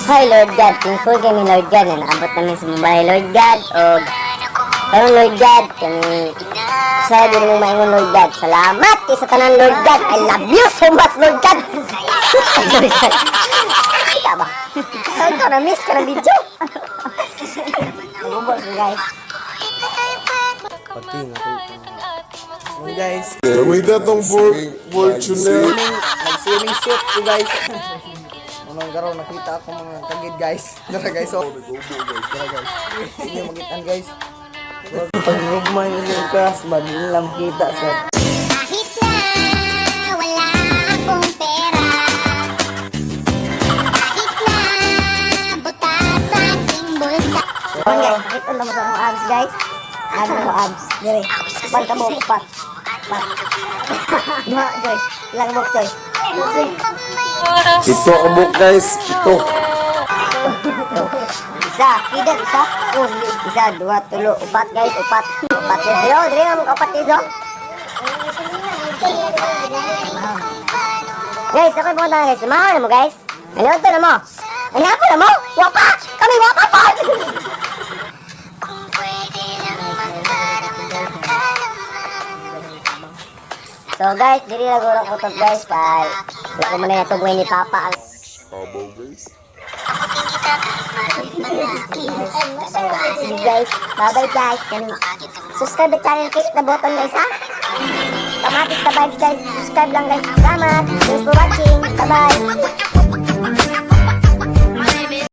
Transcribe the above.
Hi Lord God, thankful kami, Lord God, na naabot namin sa mobile, Lord God. O karon, Lord God, kami sa di mo maingon, Lord God. Salamat kay sa tanan, Lord God. I love you so much, Lord God. Lord God. Kita ba? Ikaw na miss ka ng video. Nagubos mo, guys. Pati na Yun, guys. Gamitan tong Fortuner. Swimming, nag-swimming suit ko, guys. Unang garaw nakita ako mga kagid, guys. Dara, guys, oh. Dara, guys. Hindi nyo makitaan, guys. Pag-rugma yung class ba, di nila makita sa Kahit na wala akong pera, kahit na butas sa aking bulsa. Come on, guys, pakita na mo sa akong abs, guys. Abs ako, abs. Dire. Upat ka mo, upat. Upat. Duha, Joy. Ilang buhok, Joy? Joy. Ito ang book, guys. Ito. Isa, kida, isa. Oh, isa, dua, tulo, upat, guys, upat. Upat, guys. Dire, oh, dire, ang upat, guys, oh. Guys, ako yung pumunta na, guys. Sumama na mo, guys. Ano to na mo? Ano po na mo? Wapa! Kami wapa pa! Kung pwede lang magparamdam ka naman. So guys, diri na guro ko to, guys, kay wala ko man na tugmay ni Papa. Abaw, guys. Takutin kita kahit maraming palaki. Sige, guys, bye bye, guys. Kaning subscribe the channel, click the button, guys, ha. Kamatis na vibes, guys. Subscribe lang, guys. Salamat. Thanks for watching. Bye bye.